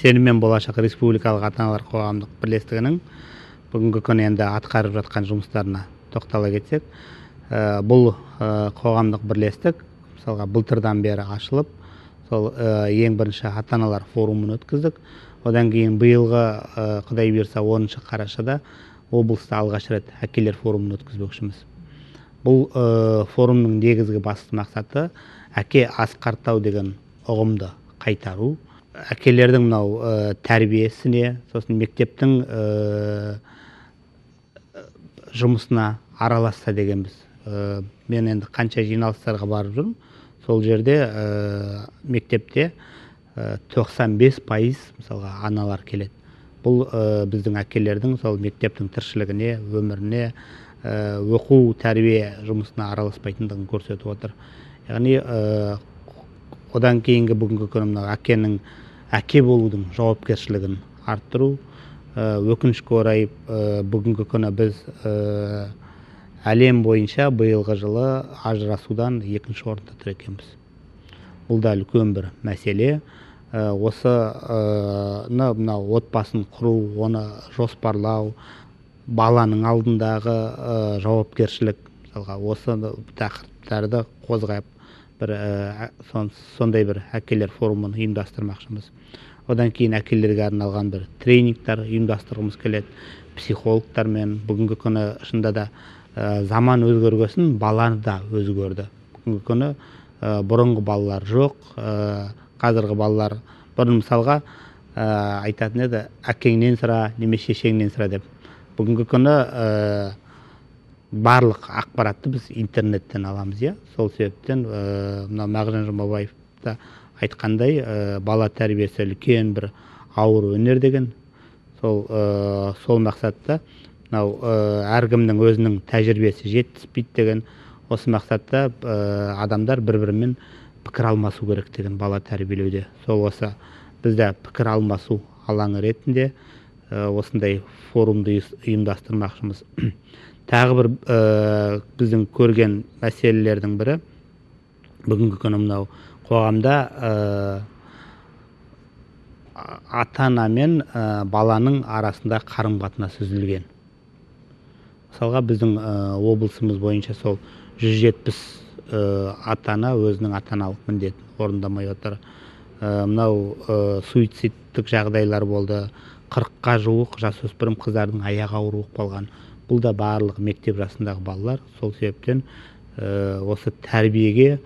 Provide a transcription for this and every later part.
Сенімен болашақ республикалық ата-аналар қоғамдық бірлестігінің бүгінгі күні енді атқарып жатқан жұмыстарына тоқтала кетсек, бұл қоғамдық бірлестік мысалға былтырдан бері ашылып, сол ең бірінші ата-аналар форумын өткіздік. Одан кейін биылғы Құдай бұйырса 10 қарашада облыста алғаш рет әкелер форумын өткізбекшіміз. Бұл форумның негізгі басты мақсаты әке асқар тау деген ұғымды қайтару, әкелердің мынау тәрбиесіне, сосын мектептің жұмысына араласса дегенбіз. Мен енді қанша жиналыстарға барып жүрмін, сол жерде мектепте 95% мысалға аналар келеді. Бұл біздің әкелердің сол мектептің тіршілігіне, өміріне, оқу, тәрбие жұмысына араласпайтындығын көрсетіп отыр. Яғни одан кейінгі бүгінгі күні мынау әкенің әке болудың жауапкершілігін арттыру. Өкінішке орай, бүгінгі күні біз әлем бойынша биылғы жылы ажырасудан екінші орында тұр екенбіз. Бұл да үлкен бір мәселе. Осыны мынау отбасын құру, оны жоспарлау, баланың алдындағы жауапкершілік, мысалға осы тақырыптарды қозғап бір сондай бір әкелер форумын ұйымдастырмақшымыз. Одан кейін әкелерге арналған бір тренингтар ұйымдастырғымыз келеді, психологтармен. Бүгінгі күні шынында да заман өзгергесін бала да өзгерді. Бүгінгі күні бұрынғы балалар жоқ, қазіргі балалар бұрын мысалға айтатын еді, әкеңнен сұра, немесе шешеңнен сұра деп. Бүгінгі күні барлық ақпаратты біз интернеттен аламыз, иә. Сол себептен мына Мағжан Жұмабаев та айтқандай, бала тәрбиесі үлкен бір ауыр өнер деген. Сол мақсатта мынау әркімнің өзінің тәжірибесі жетіспейді деген, осы мақсатта адамдар бір-бірімен пікір алмасу керек деген бала тәрбиелеуде. Сол осы бізде пікір алмасу алаңы ретінде осындай форумды ұйымдастырмақшымыз. Тағы бір біздің көрген мәселелердің бірі, бүгінгі күні мынау қоғамда ата-ана мен баланың арасында қарым-қатынас үзілген. Мысалға біздің облысымыз бойынша сол 170 ата-ана өзінің ата-аналық міндетін орындамай отыр. Мынау суицидтік жағдайлар болды, 40-қа жуық жасөспірім қыздардың аяғы ауыр болып қалған. Бұл да барлық мектеп жасындағы балалар. Сол себептен осы тәрбиеге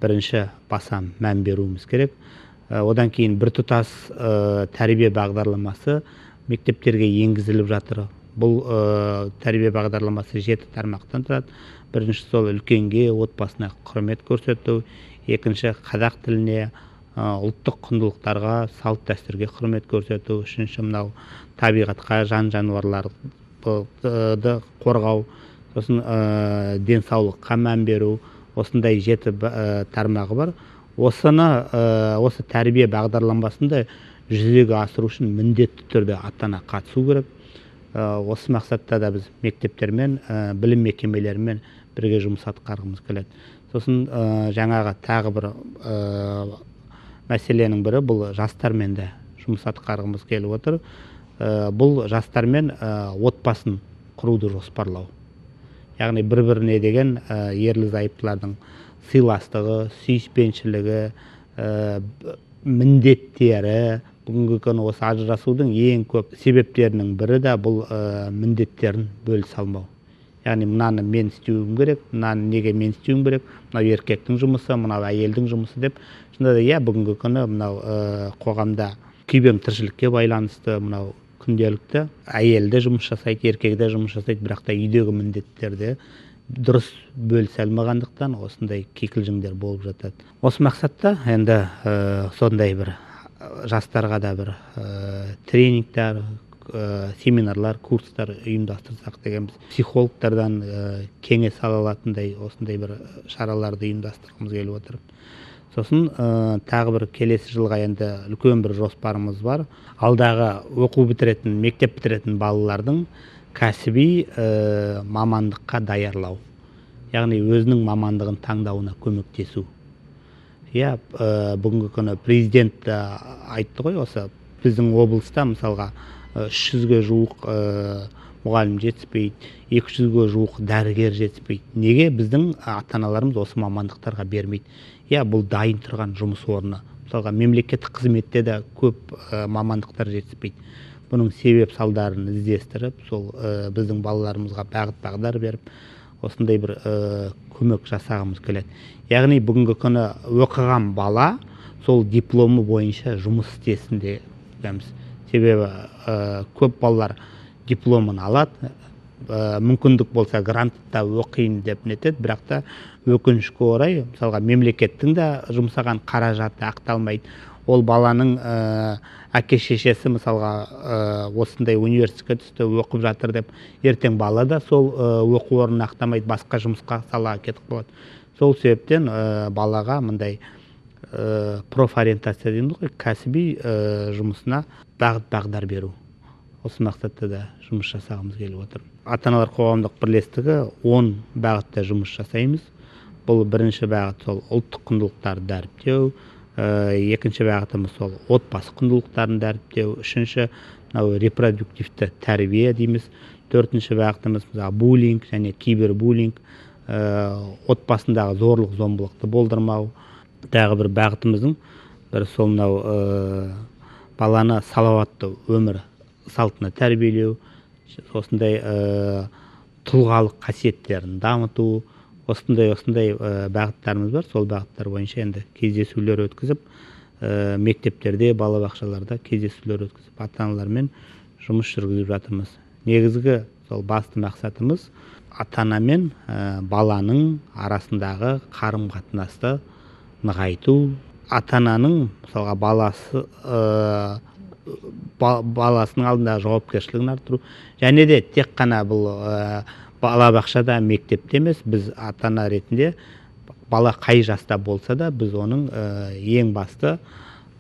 бірінші баса мән беруіміз керек. Одан кейін біртұтас тәрбие бағдарламасы мектептерге енгізіліп жатыр. Бұл тәрбие бағдарламасы 7 тармақтан тұрады. Бірінші сол үлкенге, отбасына құрмет көрсету, екінші қазақ тіліне, ұлттық құндылықтарға, салт дәстүрге құрмет көрсету, үшінші мынау табиғатқа, жан-жануарларды қорғау, сосын денсаулыққа мән беру, осындай 7 тармағы бар. Осыны осы тәрбие бағдарламасында жүзеге асыру үшін міндетті түрде ата-ана қатысу керек. Осы мақсатта да біз мектептермен, білім мекемелерімен бірге жұмыс атқарғымыз келеді. Сосын жаңағы тағы бір мәселенің бірі, бұл жастармен де жұмыс атқарғымыз келіп отыр. Бұл жастармен отбасын құруды жоспарлау. Яғни бір-біріне деген ерлі-зайыптылардың сыйластығы, сүйіспеншілігі, міндеттері. Бүгінгі күні осы ажырасудың ең көп себептерінің бірі де бұл міндеттерін бөлісе алмау. Яғни мынаны мен істеуім керек, мынаны неге мен істеуім керек, мынау еркектің жұмысы, мынау әйелдің жұмысы деп. Шынында да, иә, бүгінгі күні мынау қоғамда күйбең тіршілікке байланысты мынау күнделікті әйел де жұмыс жасайды, еркек де жұмыс жасайды, бірақ та үйдегі міндеттерді дұрыс бөлісе алмағандықтан осындай кикілжіңдер болып жатады. Осы мақсатта енді сондай бір жастарға да бір тренингтер, семинарлар, курстар ұйымдастырсақ дегенбіз. Психологтардан кеңес ала алатындай осындай бір шараларды ұйымдастырғымыз келіп отыр. Сосын тағы бір келесі жылға енді үлкен бір жоспарымыз бар. Алдағы оқу бітіретін, мектеп бітіретін балалардың кәсіби мамандыққа даярлау. Яғни өзінің мамандығын таңдауына көмектесу. Иә, бүгінгі күні президент айтты ғой, осы Біздің облыста мысалға 300-ге жуық мұғалім жетіспейді, 200-ге жуық дәрігер жетіспейді. Неге біздің ата-аналарымыз осы мамандықтарға бермейді? Иә, бұл дайын тұрған жұмыс орны. Мысалға, мемлекеттік қызметте де көп мамандықтар жетіспейді. Бұның себеп салдарын іздестіріп, сол біздің балаларымызға бағыт бағдар беріп, осындай бір көмек жасағымыз келеді. Яғни бүгінгі күні оқыған бала сол дипломы бойынша жұмыс істесін деп. Себебі көп балалар дипломын алады, мүмкіндік болса грантта оқиын деп нетеді, бірақ та өкінішке орай, мысалға, мемлекеттің де жұмсаған қаражаты ақталмайды. Ол баланың әке шешесі мысалға осындай университетке түсті, оқып жатыр деп, ертең бала да сол оқу орнын ақтамайды, басқа жұмысқа салаға кетіп қалады. Сол себептен балаға мындай профориентация дейміз ғой, кәсіби жұмысына бағыт бағдар беру. Осы мақсатта да жұмыс жасағымыз келіп отыр. Ата-аналар қоғамдық бірлестігі 10 бағытта жұмыс жасаймыз. Бұл бірінші бағыт сол ұлттық құндылықтарды дәріптеу, екінші бағытымыз сол отбасы құндылықтарын дәріптеу, үшінші мынау репродуктивті тәрбие дейміз, төртінші бағытымыз мысалы буллинг және кибербуллинг, отбасындағы зорлық зомбылықты болдырмау. Тағы бір бағытымыздың бір сол мынау баланы салауатты өмір салтына тәрбиелеу, осындай тұлғалық қасиеттерін дамыту, осындай бағыттарымыз бар. Сол бағыттар бойынша енді кездесулер өткізіп, мектептерде, балабақшаларда кездесулер өткізіп, ата-аналармен жұмыс жүргізіп жатырмыз. Негізгі сол басты мақсатымыз ата-ана мен баланың арасындағы қарым-қатынасты нығайту. Ата-ананың мысалға баласының алдындағы жауапкершілігін арттыру. Және де тек қана бұл балабақшада, мектепте емес, біз ата-ана ретінде бала қай жаста болса да, біз оның ең басты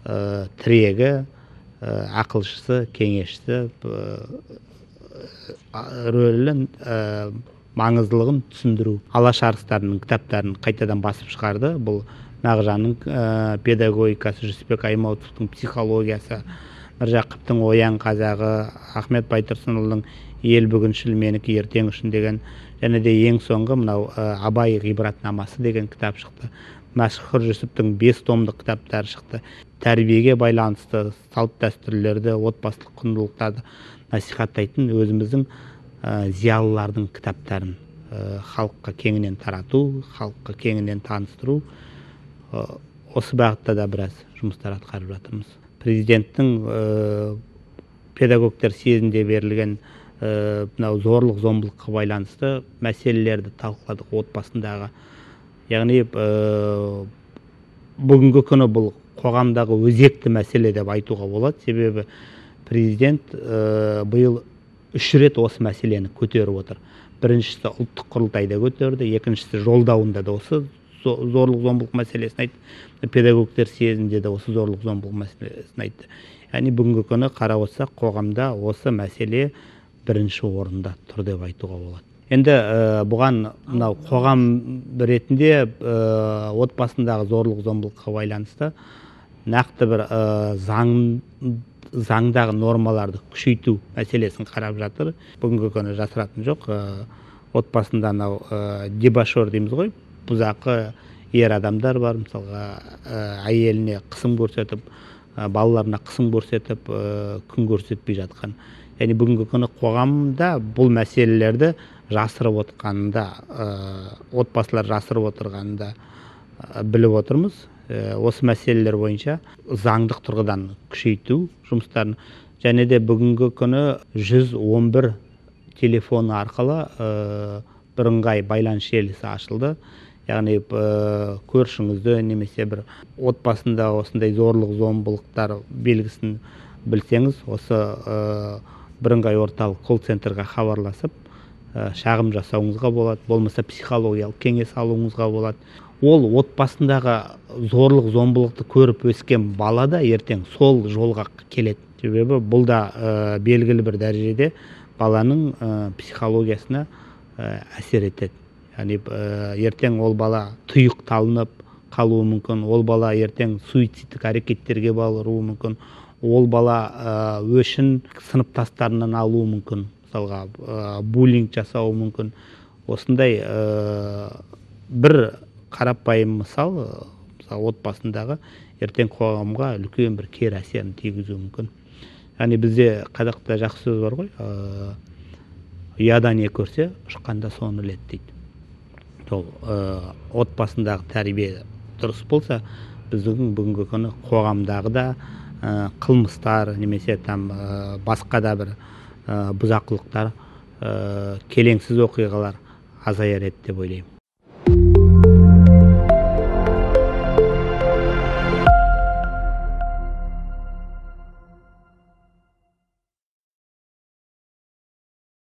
тірегі, ақылшысы, кеңесшісі рөлін, маңыздылығын түсіндіру. Алаш арыстарының кітаптарын қайтадан басып шығарды. Бұл Мағжанның педагогикасы, Жүсіпбек Аймауытовтың психологиясы, Міржақыптың Оян қазағы, Ахмет Байтұрсынұлының Ел бүгіншіл, менікі ертең үшін деген, және де ең соңғы мынау Абай ғибратнамасы деген кітап шықты. Мәшһүр Жүсіптің 5 томдық кітаптары шықты. Тәрбиеге байланысты салт дәстүрлерді, отбасылық құндылықтарды насихаттайтын өзіміздің зиялылардың кітаптарын халыққа кеңінен тарату, халыққа кеңінен таныстыру, осы бағытта да біраз жұмыстар атқарып жатырмыз. Президенттің педагогтер съезінде берілген мынау зорлық зомбылыққа байланысты мәселелерді талқыладық отбасындағы. Яғни бүгінгі күні бұл қоғамдағы өзекті мәселе деп айтуға болады. Себебі президент биыл 3 рет осы мәселені көтеріп отыр. Біріншісі ұлттық құрылтайда көтерді, екіншісі жолдауында да осы зорлық зомбылық мәселесін айтты, педагогтер съезінде де осы зорлық зомбылық мәселесін айтты. Яғни бүгінгі күні қарап отырсақ, қоғамда осы мәселе бірінші орында тұр деп айтуға болады. Енді бұған мынау қоғам ретінде отбасындағы зорлық зомбылыққа байланысты нақты бір заңдағы нормаларды күшейту мәселесін қарап жатыр. Бүгінгі күні жасыратын жоқ, отбасында мынау дебошор дейміз ғой, бұзақы ер адамдар бар, мысалға әйеліне қысым көрсетіп, балаларына қысым көрсетіп, күн көрсетпей жатқан. Яғни бүгінгі күні қоғамда бұл мәселелерді жасырып отырғанында, отбасылар жасырып отырғанында біліп отырмыз. Осы мәселелер бойынша заңдық тұрғыдан күшейту жұмыстарын, және де бүгінгі күні 111 телефоны арқылы бірыңғай байланыс желісі ашылды. Яғни көршіңізді немесе бір отбасында осындай зорлық зомбылықтар белгісін білсеңіз, осы бірыңғай орталық колл-центрға хабарласып, шағым жасауыңызға болады, болмаса психологиялық кеңес алуыңызға болады. Ол отбасындағы зорлық зомбылықты көріп өскен бала да ертең сол жолға келеді. Себебі бұл да белгілі бір дәрежеде баланың психологиясына әсер етеді. Яғни ертең ол бала тұйықталынып қалуы мүмкін, ол бала ертең суицидтік әрекеттерге баруы мүмкін, Ол бала өшін сыныптастарынан алуы мүмкін, мысалға буллинг жасауы мүмкін. Осындай бір қарапайым мысал, мысалы, отбасындағы ертең қоғамға үлкен бір кері әсерін тигізуі мүмкін. Яғни бізде қазақта жақсы сөз бар ғой, ұяда не көрсе, ұшқанда соны іледі дейді. Сол отбасындағы тәрбие дұрыс болса, біздің бүгінгі күні қоғамдағы да қылмыстар немесе там басқа да бір бұзақылықтар, келеңсіз оқиғалар азаяр еді деп ойлаймын.